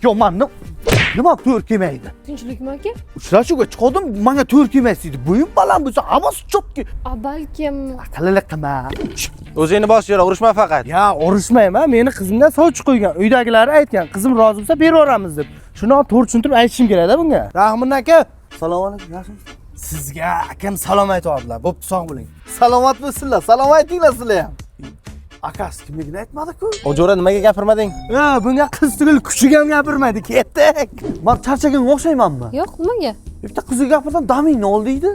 Yo'q, man nima to'g'ri kelmaydi? Tinchlikmi, aka? Uchrashuvga chiqdim, manga to'g'ri kelmaysiz deydi. Bo'yim baland bo'lsa, hammasi чётко. A, balkim. Aqllilik qilma. O'zingni bos, jo'ra, urushma faqat. Ya, urushmayman. Meni qizimdan sovchi qo'ygan. Uydagilari aytgan, qizim rozi bo'lsa beraveramiz deb. Shuni to'g'ri tushuntirib aytishim kerakda bunga. Rahmon aka, Assalomu alaykum, yaxshimisiz? Sizga akam salom aytyaptilar. Bo'pti, sog' bo'ling. Salomat bo'lsinlar, salom aytinglar sizlar ham. Akasi kimligini aytmadi-ku. O jo'ra, nimaga gapirmading? Ha, bunga qiz tugul, kuchuk ham gapirmaydi. Ketdik. Man charchaganga o'xshaymanmi? Yo'q, nimaga? Bitta qizga gapirdim, damingni ol deydi.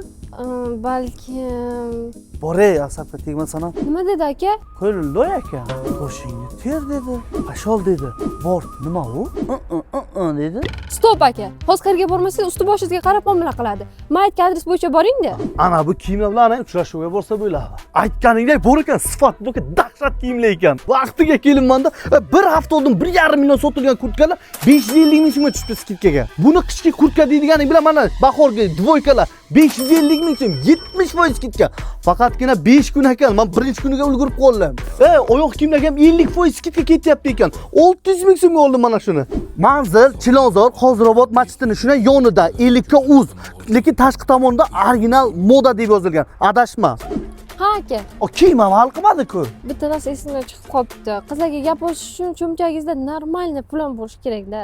Balkim. Boray, asabga tegmasan ham. Nima dedi, aka? Qo'li loy ekan. Boshingni ter dedi. Пошёл dedi. Bor, nima u? Dedi. Стоп, aka, hozir qayerga bormasangiz, usti boshingizga qarab muomala qiladi. Man aytgan adres bo'yicha boringda. Ana bu kiyimlar bilan uchrashuvga borsa bo'ladi. Aytganingdek bor ekan, sifat bu dahshat kiyimlar ekan. Vaqtiga kelinmanda bir hafta oldin 1,5 million sotilgan kurtkalar 550 ming so'mga tushdi скидка ga. Buni qishki kurtka deydiganing bilan mana bahorgi двойка lar 550 ming so'm, 70% скидка. Faqatgina 5 kun ekan, men birinchi kuniga ulgurib qoldim. Oyoq kiyimlarga ham 50% скидка ketyapti ekan. 600 ming so'mga oldim mana shuni. Manzil Chilonzor, Hozirobod masjidini shuna yonida 50 uz. Lekin tashqi tomonda "Original moda" deb yozilgan. Adashma. Ha, aka. O kiyim ham hal qilmadi-ku. Bitta narsa esimdan chiqib qolibdi. Qizlarga gap oshish uchun cho'ntagingizda нормальный pul ham bo'lishi kerakda.